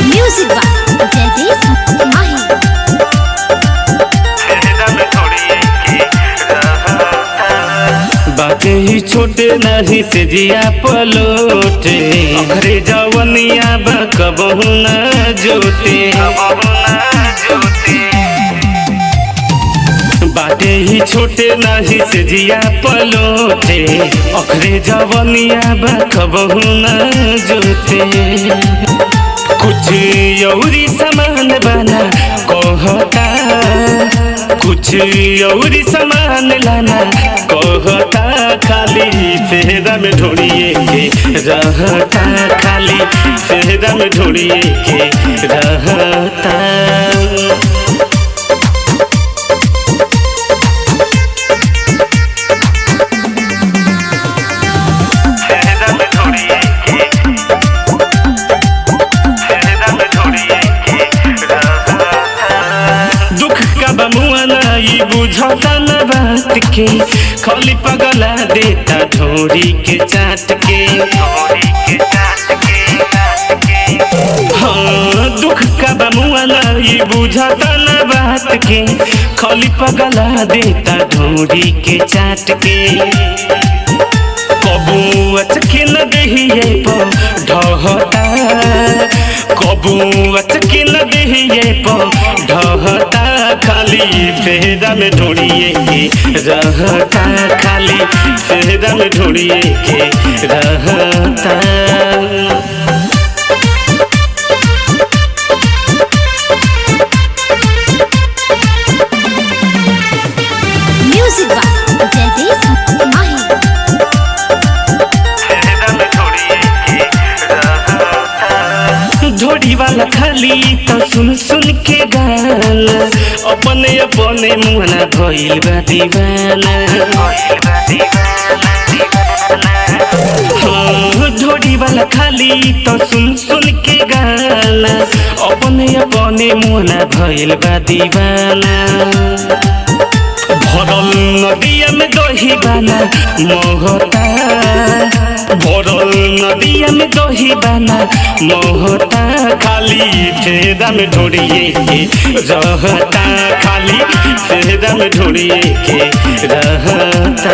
Music by Jaydeep माही। बाटे ही छोटे नहीं से जिया पलोटे, अखरे जवनिया बा कबहू न जोते। बाटे ही छोटे नहीं से जिया पलोटे, अखरे जवनिया बा कबहू न जोते। कुछ यौरी सामान बना कहता, कुछ यौरी सामान लाना कहता, खाली फेरा में ढोड़िए के रहता, खाली फेरा में ढोड़िए के रहता। दुख का बमुआ नाई बुझता न बात के, खाली पगला देता ढोरी के चाट के। हाँ, दुख का बमुआ नाई बुझता न बात के, खाली पगला देता ढोरी के चाट के। कबू अचके न देहिए प ढहता, कबू अचके न देहिए प ढहता, खाली फेरा में ढोड़िए के रहता, खाली फेरा में ढोड़िए के रहता। म्यूजिक बाय जयदीप माही। ढोड़ी वाला खाली तो सुन सुन के गाना, अपने अपने मुहना भइल बा दीवाना। हाँ, ढोड़ी वाला खाली तो सुन सुन के गाना, अपने अपने मुहना भइल बा दीवाना। भरल नदिया में दही बाना मोहता, भरल नदिया में दही बाना मोहता, खाली फेरा में ढोड़िए के रहता, खाली फेरा में ढोड़िए के रहता।